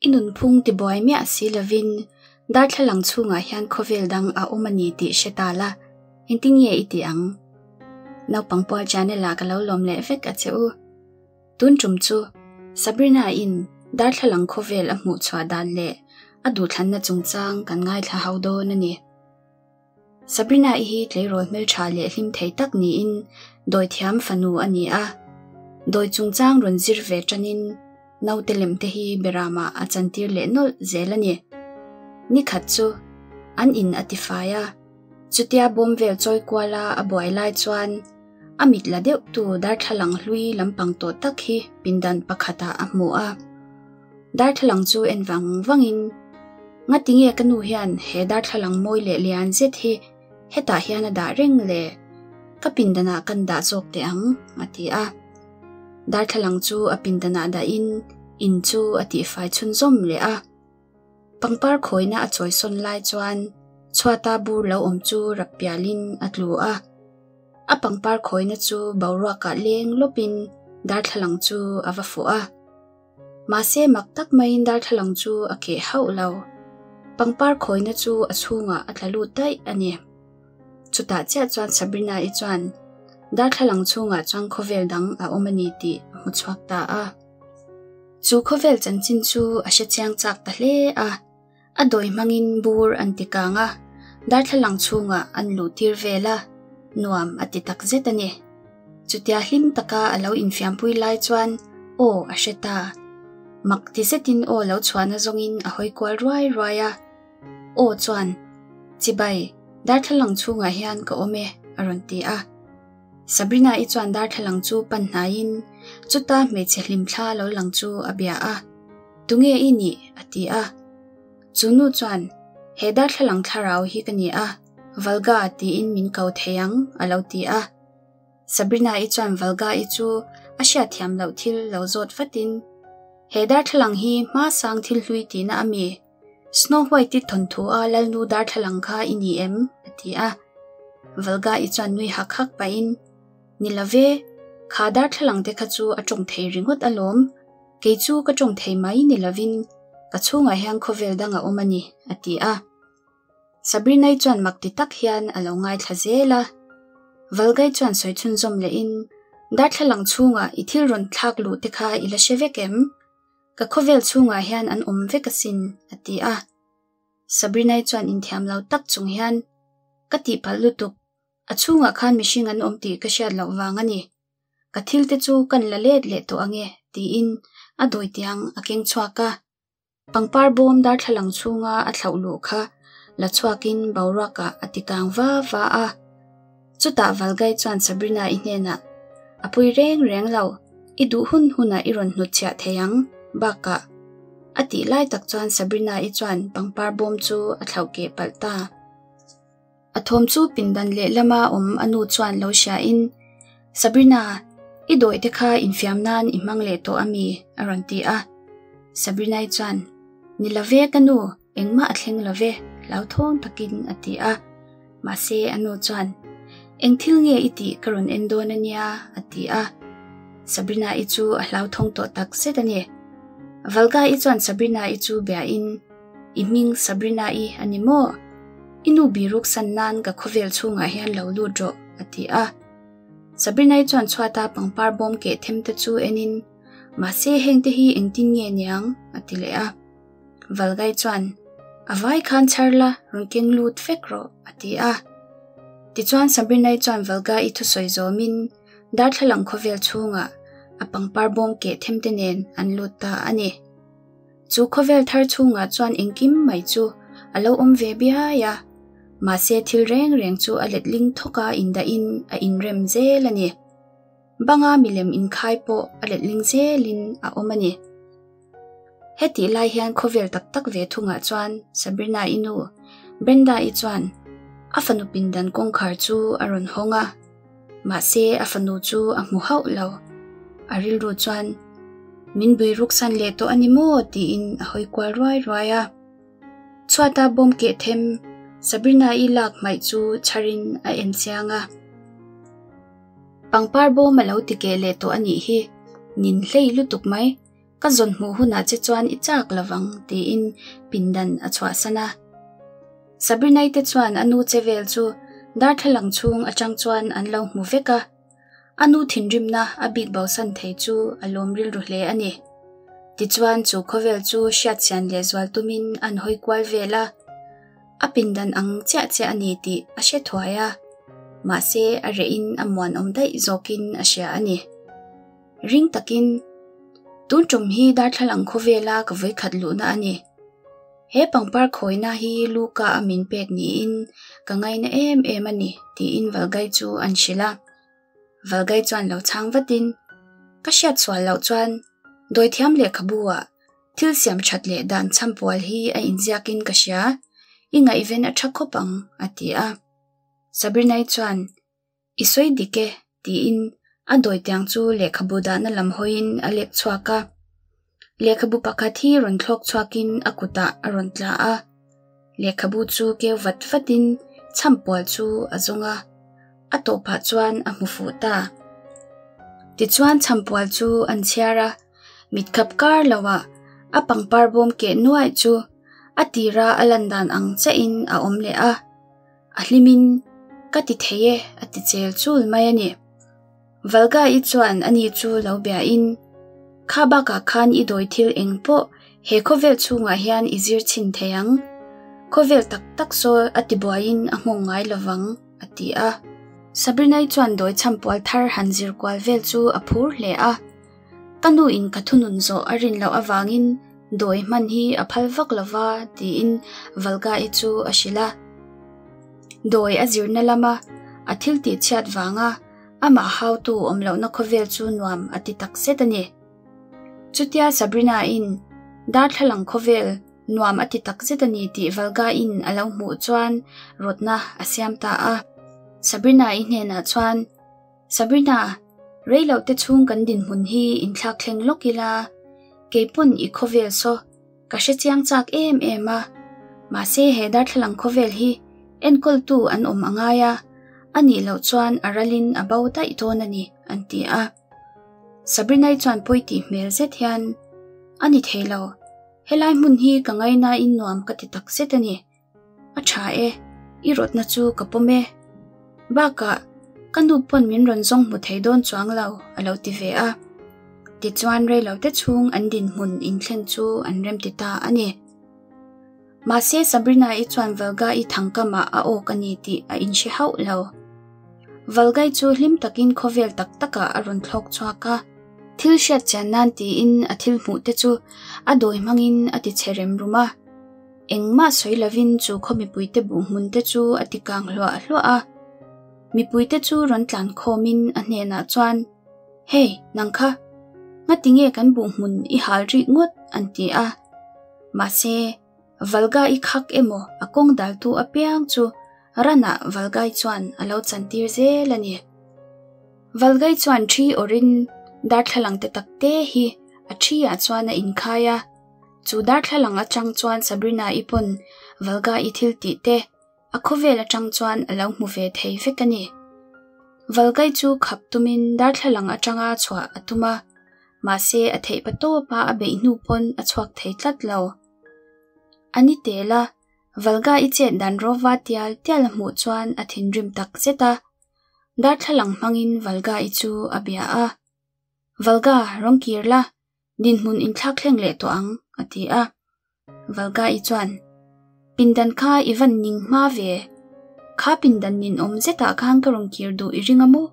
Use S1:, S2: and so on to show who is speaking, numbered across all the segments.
S1: I nunphung tibuai miah si lovin darthlalang chhungah hian khawvel dang a awm a ni tih hre ta la, engtin nge i tih ang? Naupang pual channel ah ka lo lawm leh vek a che u. Tun tum chu Sabrina in darthlalang khawvel a hmuh chhuah dan leh a duhthlanna chungchang kan ngaithla ho dawn a ni. Sabrina-i hi tleirawl hmeltha leh hlim thei tak niin dawithiam fanu a ni a. Dawi chungchang rawn zir ve tanin naute lem te hi beramah a chantir leh nawlh zel a ni. Nikhat chu an in a tifai a, chutia bawm vel chawi kuala a buai lai chuan a mit la deuh tu darthlalang hlui lampang tawh tak hi pindan pakhatah a hmu a. Darthlalang chu en vang vangin, Ngati nge ka nu hian he darthlalang mawi leh lian zet hi hetah hian a dah reng le? Ka pindanah kan dah zawk teh ang, a ti a. Darthlalang chu a pindanah dahin in chu a tihfai chhunzawm leh a. Pangpar khawina a chawisawn lai chuan chhuata bur lo awm chu rap pialin a tlu a. A pangpar khawina chu boruakah leng lawpin darthlalang chu a va fuh a. Mahse mak tak maiin darthlalang chu a keh hauh lo. Pangpar khawina chu a chhungah a tla lut daih a ni. Chutah chiah chuan Sabrina-i chuan darthlalang chhungah chuan khawvel dang a awm a ni tih a hmu chhuak ta a. Chu khawvel chanchin chu a hre chiang chak ta hle a. A dawi hmangin bur an ti kang a, darthlalang chhungah an luh tir vel a, nuam a ti tak zet a ni. Chutia hlim taka a lo infiampui lai chuan aw a hre ta. Mak ti zetin aw lo chhuahna zawngin a hawi kual ruai ruai a. Aw chuan, Chibai, darthlalang chhungah hian ka awm e, a rawn ti a. Sabrina-i chuan darthlalang chu pan hnaiin chuta hmeichhe hlimthla lo lang chu a bia a. Tunge i nih? a ti a. Chu nu chuan, He darthlalang thlarau hi ka ni a, Valga tiin min ko thei ang, a lo ti a. Sabrina-i chuan Valga-i chu a hriatthiam loh thil lo zawt vatin, He darthlalang hi hma sang thil hlui tihna a mi? Snow White-i thawnthu a Lalnu darthlalang kha i ni em? a ti a. Valga-i chuan nui hak hak pahin, Ni lo ve, kha darthlalang te kha chu a tawng thei ringawt alawm. Kei chu ka tawng thei mai ni lovin ka chhungah hian khawvel dang a awm a ni, a ti a. Sabrina-i chuan mak ti tak hian a lo ngaithla zel a. Valgai chuan sawi chhunzawm lehin, Darthlalang chhungah i thil rawn thlak luh te kha i la hre vek em? Ka khawvel chhungah hian an awm vek asin, a ti a. Sabrina-i chuan inthiam lo tak chung hian, Ka tihpalh lutuk, a chhungah khan mihring an awm tih ka hriat loh vang a ni. Ka thil te chu kan la let leh tawh ange, tiin a dawi tiang a keng chhuak a. Pangpar bawm darthlalang chhunga a thlauh luh kha la chhuakin boruakah a ti kang va va a. Chutah Valgai chuan Sabrina-i hnenah, A pui reng reng lo, i duh hun hunah i rawn hnutchhiah thei ang, bakah. A tih lai tak chuan Sabrina-i chuan pangpar bawm chu a thlauh keh palh ta. A thawm chu pindan lehlama awm a nu chuan lo hriain, Sabrina, i dawi te kha infiam nan i hmang leh tawh a mi? a rawn ti a. Sabrina-i chuan, Ni lo ve ka nu, engmah a thleng lo ve, hlauthawng takin a ti a. Mahse a nu chuan, Eng thil nge i tih ka rawn en dawn a nia, a ti a. Sabrina-i chu a hlauthawng tawh tak zet a ni. Valga-i chuan Sabrina-i chu biain, I hming Sabrina-i a ni maw? I nu biruk san nan ka khawvel chhungah hian lo lut rawh, a ti a. Sabrina-i chuan chhuata pangpar bawm keh them te chu enin, Mahse hengte hi engtin nge niang? a ti leh a. Valgai chuan, A vai khan chhar la, rawn keng lut vek rawh, a ti a. Tichuan Sabrina-i chuan Valgai-i thusawi zawmin darthlalang khawvel chhungah a pangpar bawm keh them te nen an lut ta a ni. Chu khawvel thar chhungah chuan engkim mai chu a lo awm ve biai a, mahse thil reng reng chu a letling thawk a indahin a inrem zel a ni. Banga milem inkhai pawh a letling zelin a awm a ni. Hetih lai hian khawvel tak tak ve thungah chuan Sabrina-i nu Brenda-i chuan a fanu pindan kawngkhar chu a rawn hawng a. Mahse, a fanu chu a hmu hauh lo. A rilru chuan, Min bui ruksan leh tawh a ni maw? tiin a hawi kual ruai ruai a. Chhuata bawm keh them Sabrina-i lak hmaih chu chharin a en chiang a. Pangpar bawm a lo ti keh leh tawh a nih hi, nin hlei lutuk mai. Ka zawn hmuh hunah che chuan i chak lovang, tiin pindan a chhuahsan a. Sabrina-i te chuan a nu che vel chu darthlalang chhung atang chuan an lo hmu vek a. A nu thinrimna a bik bosan thei chu a lawm rilru hle a ni. Tichuan chu khawvel chu hriatchian lehzual tumin an hawi kual vel a. A pindan ang chiah chiah a ni tih a hre thuai a, mahse a rehin a muanawm daih zawkin a hria a ni. Ring takin, Tun tum hi darthlalang khawvela ka vawikhat luhna a ni. He pangpar khawina hi Luka a min pek niin ka ngaina em em a ni, tiin Valgai chu an hrilh a. Valgai chuan lo chhang vatin, Ka hriat sual loh chuan dawithiam lehkhabu ah thil siam that leh dan chhampual hi a inziakin ka hria, i ngaihven a tha khawp ang, a ti a. Sabrina-i chuan, I sawi dik e, tiin a dawitiang chu lehkhabu dahna lam hawiin a lek chhuak a. Lehkhabu pakhat hi rawn thlawk chhuakin a kutah a rawn tla a. Lehkhabu chu keu vat vatin chhampual chu a zawng a, a tawpah chuan a hmu fuh ta. Tichuan chhampual chu an chhiar a, mitkhap kar loah a pangpar bawm keh nuaih chu a tira a lan dan ang chiahin a awm leh a. A hlimin, Ka ti thei e, a ti chel chul mai a ni. Valga-i chuan ani chu lo biain, Kha bakah khan i dawi thil eng pawh he khawvel chhungah hian i zir chhin thei ang. Khawvel tak tak saw a ti buaiin a nghawng ngai lovang, a ti a. Sabrina-i chuan dawi chhampual thar han zir kual vel chu a phur hle a. Ka nu in ka thunun zawh a rin loh avangin dawi hman hi a phal vak lo va tiin Valga-i chu a hrilh a. Dawi a zirna lama a thil tih chhiat vanga amah hautu awm lohna khawvel chu nuam a ti tak zet a ni. Chutia Sabrina-in darthlalang khawvel nuam a ti tak zet a ni tih Valga-in a lo hmuh chuan rawtna a siam ta a. Sabrina-i hnenah chuan Sabrina, rei loh te chhung kan dinhmun hi inthlak thleng lawk ila, kei pawn i khawvel saw ka hre chiang chak em em a, mahse he darthlalang khawvel hi enkawltu an awm a ngai a, a nih loh chuan a ralin a bo daih dawn a ni, an ti a. Sabrina-i chuan pawi tih hmel zet hian, A ni thei lo, helai hmun hi ka ngainain nuam ka ti tak zet a ni. A tha e, i rawtna chu ka pawm e. Bakah, ka nu pawn min rawn zawng hmu thei dawn chuang lo, a lo ti ve a. Tichuan reilote chhung an dinhmun inthleng chu an remti ta a ni. Mahse Sabrina-i chuan Valga-i thangkamah a awk a ni tih a inhre hauh lo. Valga-i chu hlim takin khawvel tak takah a rawn thlawk chhuak a. Thil hriat chian nan tiin a thil hmuh te chu a dawi hmangin a ti che rem rum a. Engmah sawi lovin chu khaw mipuite buh hmun te chu a ti kang hluah hluah a. Mipuite chu rawn tlan khawmin a hnenah chuan, Hey, nang kha! Ngati nge kan buh hmun i hal rih ngawt? an ti a. Mahse, Valga i khak emaw a kawng daltu apiang chu ranah Valgai chuan a lo chantir zel a ni. Valgai chuan thi awrhin darthlalang te tak te hi a thi ah chuan a inkhai a. Chu darthlalang atang chuan Sabrina-i pawn Valga-i thil tih te a khawvel atang chuan a lo hmu ve thei vek a ni. Valgai chu khap tumin darthlalang atanga chhuah a tum a, mahse a theih pa tawpa a beih hnu pawn a chhuak thei tlat lo. A ni tel a, Valga-i chet dan rawva tial tial a hmuh chuan a thinrim tak zet a. Darthlalang hmangin Valga-i chu a bia a. Valga, rawn kir la, Dinhmun inthlak thleng leh tawh ang, a ti a. Valga-i chuan, Pindan kha i van ning hma ve. Kha pindan ninawm zetah khan ka rawn kir duh i ring a maw?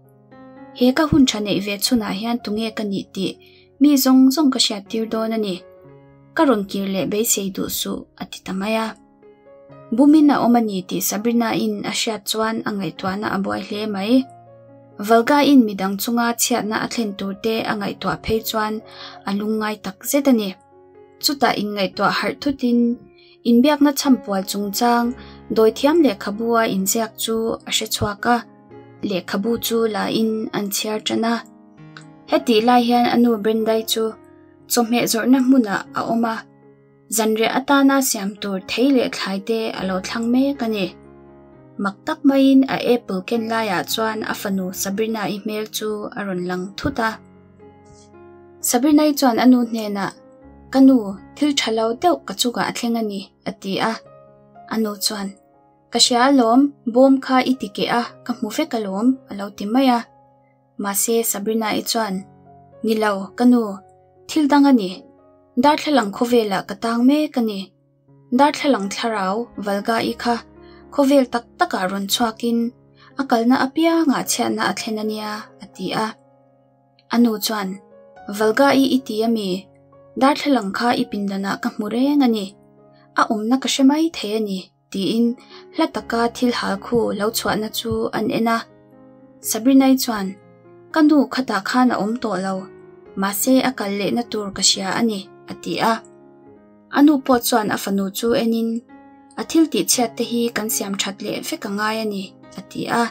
S1: He ka hun tha neih ve chhunah hian tunge ka nih tih mi zawng zawng ka hriattir dawn a ni. Ka rawn kir leh beisei duh suh, a ti ta mai a. Bumin a awm a ni tih Sabrina-in a hriat chuan a ngaihtuahna a buai hle mai. Valga-in midang chunga chhiatna a thlen tur te a ngaihtuah phei chuan a lungngai tak zet a ni. Chutah inngaihtuah harh thutin inbiakna chhampual chungchang dawithiam lehkhabu-a inziak chu a hre chhuak a, lehkhabu chu la-in an chhiar tan a. Hetih lai hian a nu Brenda-i chu chawhmeh zawrhna hmunah a awm a. Zanriah atana siam tur thei leh thlai te a lo thlang mek a ni. Mak tak maiin a apple ken laiah chuan a fanu Sabrina-i hmel chu a rawn lang thut a. Sabrina-i chuan a nu hnenah, Ka nu, thil tha lo deuh ka chungah a thleng a ni, a ti a. A nu chuan, Ka hria alawm, bawm kha i ti keh a, ka hmu vek alawm, a lo ti mai a. Mahse, Sabrina-i chuan, Ni lo, ka nu, thil dang a ni. Darthlalang khawvelah ka tang mek a ni. Darthlalang thlarau Valga-i kha khawvel tak takah rawn chhuakin a kalna apiangah chhiatna a thlen a nia, a ti a. A nu chuan, Valga-i i ti a mi? Darthlalang kha i pindanah ka hmu reng a ni. A awmna ka hre mai thei a ni, tiin hla taka thil hal khu lo chhuahna chu an en a. Sabrina-i chuan, Ka nu khatah khan a awm tawh lo, mahse a kal lehna tur ka hria a ni, a ti a. A nu pawh chuan a fanu chu enin, A thil tihchhiat te hi kan siam that leh vek a ngai a ni, a ti a.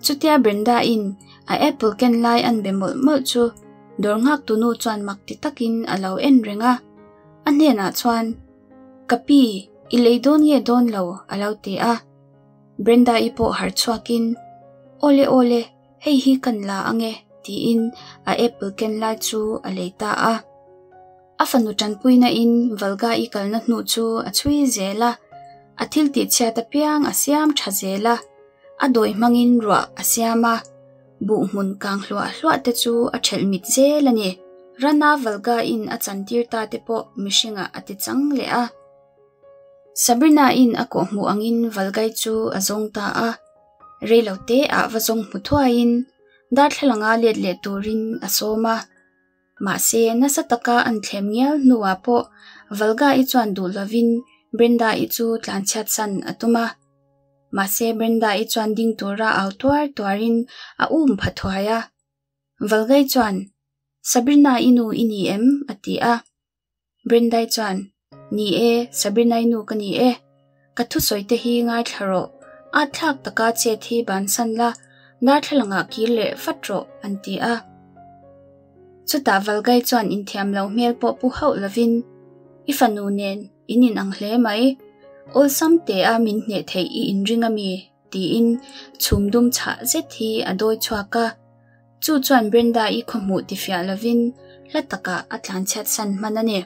S1: Chutia Brenda-in a apple ken lai an be mawlh mawlh chu dawr nghaktu nu chuan mak ti takin a lo en reng a. A hnenah chuan, Ka pi, i lei dawn nge dawn lo? a lo ti a. Brenda-i pawh harh chhuakin, Awle awle, hei hi kan la ange, tiin a apple ken lai chu a lei ta a. A fanu tanpuina in Valga-i kalna hnu chu a chhui zel a, a thil tih chhiat apiang a siam tha zel a, a dawi hmangin ruah a siam a, buh hmun kang hluah hluah te chu a thelh mit zel a ni. Rana Valga-in a chantir ta te pawh mihringah a ti chang leh a. Sabrina-in a kawhhmuh angin Valgai chu a zawng ta a, reilo te ah va zawng hmu thuaiin darthlalanga let leh turin a sawm a. Mahse, nasa taka an thlem ngial hnuah pawh Valga-i chuan duh lovin Brenda-i chu tlanchhiatsan a tum a. Mahse, Brenda-i chuan ding tura au tuar tuarin a um pha thuai a. Valga-i chuan, Sabrina-i nu i ni em? a ti a. Brenda-i chuan, Ni e, Sabrina-i nu ka ni e. Ka thusawi te hi ngaithla rawh. At thlak taka chet hi bansan la, darthlalangah kir leh vat rawh, an ti a. Chutah Valgai chuan inthiam lo hmel pawh pu hauh lovin, I fanu nen in inang hle mai. Awlsam tea min hneh theih i inring a mi? tiin chhum dum chhah zet hi a dawi chhuak a. Chu chuan Brenda-i khawhmuh tifiah lovin hla takah a tlanchhiat san hman a ni.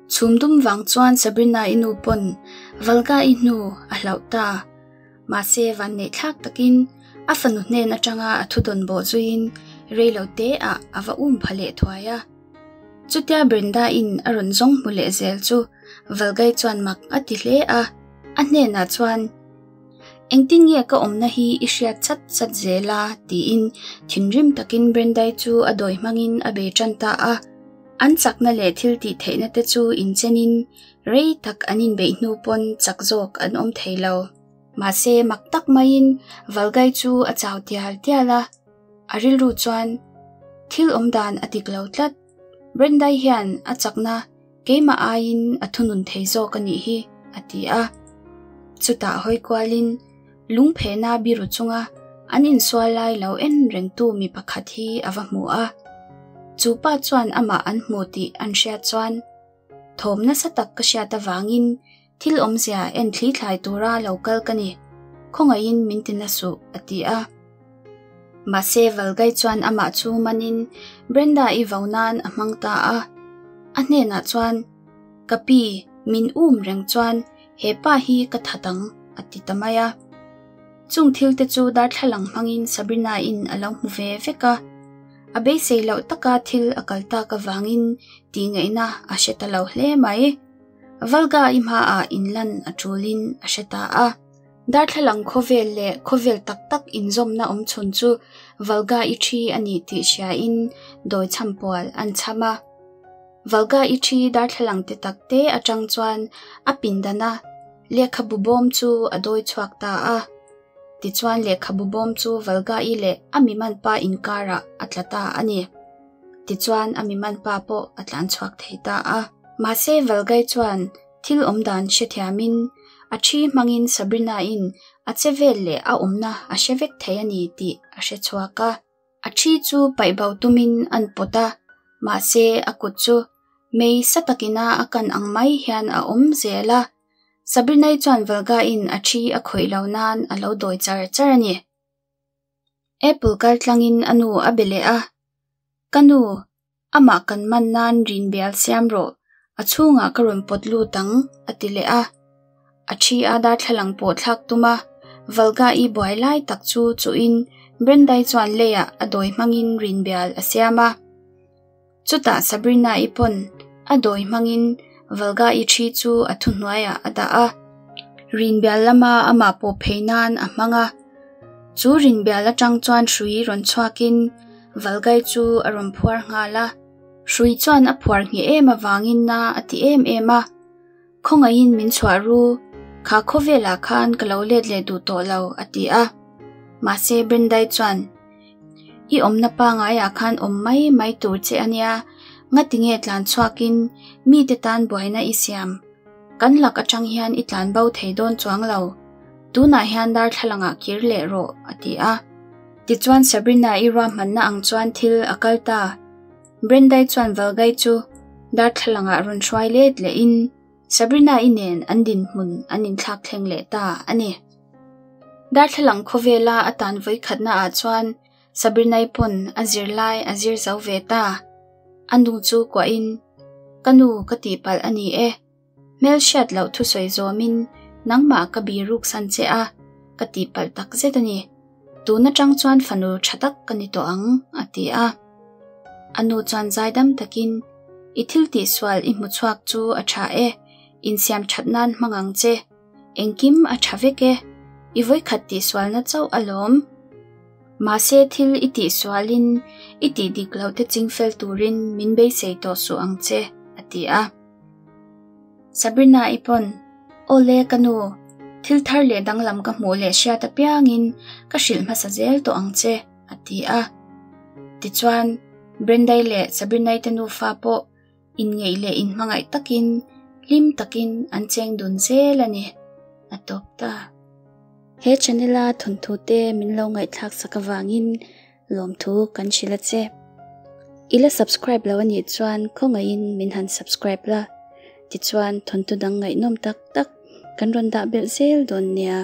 S1: Chhum dum vang chuan Sabrina-i nu pawn Valga-i hnu a hlauh ta. Mahse vanneih thlak takin a fanu hnen atanga a thudawn bawh zuiin reilo te ah a va um pha leh thuai a. Chutia Brenda-in a rawn zawng hmu leh zel chu Valga-i chuan mak a ti hle a, a hnenah chuan, Engtin nge ka awmna hi i hriat chat chat zel a? tiin thinrim takin Brendai chu a dawi hmangin a bei tan ta a. An chakna leh thil tih theihna te chu inchenin rei tak an inbeih hnu pawn chak zawk an awm thei lo. Mahse mak tak maiin Valgai chu a chau tial tial a, a rilru chuan thil awmdan a dik lo tlat. Brendai hian a chakna Keimah aiin a thunun thei zawk a nih hi, a ti a. Chutah hawi kualin lungphehna biru chunga an insual lai lo en rengtu mi pakhat hi a va hmu a. Chu pa chuan amah an hmu tih an hriat chuan thawm nasa tak ka hriat avangin thil awmzia en thli thlai tura lo kal ka ni, khawngaihin min ti na suh, a ti a. Mahse Valgai chuan amah chu manin Brenda-i vo nan a hmang ta a. A hnenah chuan, Ka pi, min um reng chuan he pa hi ka that ang, a ti ta mai a. Chung thil te chu darthlalang hmangin Sabrina-in a lo hmu ve vek a. A beisei loh taka thil a kal tak avangin tih ngaihna a hre ta lo hle mai. Valga-i hmaah inlan a tulin a hre ta a. Darthlalang khawvel leh khawvel tak tak inzawmna awm chhun chu Valga-i thi a ni tih hriain dawi chhampual an chham a. Valga-i thi darthlalang te tak te atang chuan a pindana lehkhabu bawm chu a dawi chhuak ta a. Tichuan lehkhabu bawm chu Valga-i leh a mimanpa inkarah a tla ta a ni. Tichuan a mimanpa pawh a tlan chhuak thei ta a. Mahse Valga-i chuan Thil awmdan hrethiamin a thi hmangin Sabrina-in a che vel leh a awmna a hre vek thei a ni tih a hre chhuak a. A thi chu paih bo tumin an pawt a, mahse a kut chu mei sa takina a kan ang mai hian a awm zel a. Sabrina-i chuan Valga-in a thi a khawih lo nan a lo dawi char char a ni. Apple kaltlangin a nu a be leh a, Ka nu! Amah kan man nan rinbial siam rawh, a chhungah ka rawn pawt lut ang, a ti leh a. A thi a darthlalang pawh thlak tum a, Valga-i buai lai tak chu chuhin Brenda-i chuan leiah a dawi hmangin rinbial a siam a. Chutah Sabrina-i pawn a dawi hmangin Valga-i thi chu a thuhnuaiah a dah a, rinbial lama amah pawh phei nan a hmang a. Chu rinbial atang chuan hrui rawn chhuakin Valga-i chu a rawn phuar nghal a. Hrui chuan a phuar ngheh em avangin na a ti em em a. Khawngaihin min chhuah ru, kha khawvelah khan ka lo let leh duh tawh lo, a ti a. Mahse Brendai chuan, I awmna pangaiah khan awm mai mai tur che a nia, ngatinge tlan chhuakin mite tan buaina i siam? Kan lak atang hian i tlan bo thei dawn chuang lo. Tunah hian darthlalangah kir leh rawh, a ti a. Tichuan Sabrina-i ruahmanna ang chuan thil a kal ta. Brendai chuan Valgai chu darthlalangah rawn hruai let lehin Sabrina-i nen an dinhmun an inthlak thleng leh ta a ni. Darthlalang khawvela a tan vawikhatna ah chuan Sabrina-i pawn a zirlai a zir zo ve ta. A nu chu kuahin, Ka nu ka tihpalh a ni e. Hmelhriat loh thusawi zawmin nangmah ka biruk san che a, ka tihpalh tak zet a ni. Tun atang chuan fanu tha tak ka ni tawh ang, a ti a. A nu chuan zaidam takin, I thil tihsual i hmu chhuak chu a tha e, insiam that nan hmang ang che. Engkim a tha vek e, i vawikhat tihsualna chauh alawm. Mahse thil i tihsualin i tih dik loh te chingfel turin min beisei tawh suh ang che, a ti a. Sabrina-i pawn, Awle ka nu, thil thar leh danglam ka hmuh leh hriat apiangin ka hrilh hmasa zel tawh ang che, a ti a. Tichuan, Brenda-i leh Sabrina-i te nufa pawh inngeih leh inhmangaih takin, hlim takin an cheng dun zel a ni, a tawp ta. He channel-a thawnthu te min lo ngaihthlak sak avangin Lawmthu kan hrilh a che. I la subscribe lo anih chuan khawngaihin min han subscribe la, tichuan thawnthu dang ngaihnawm tak tak kan rawn dah belh zel dawn nia.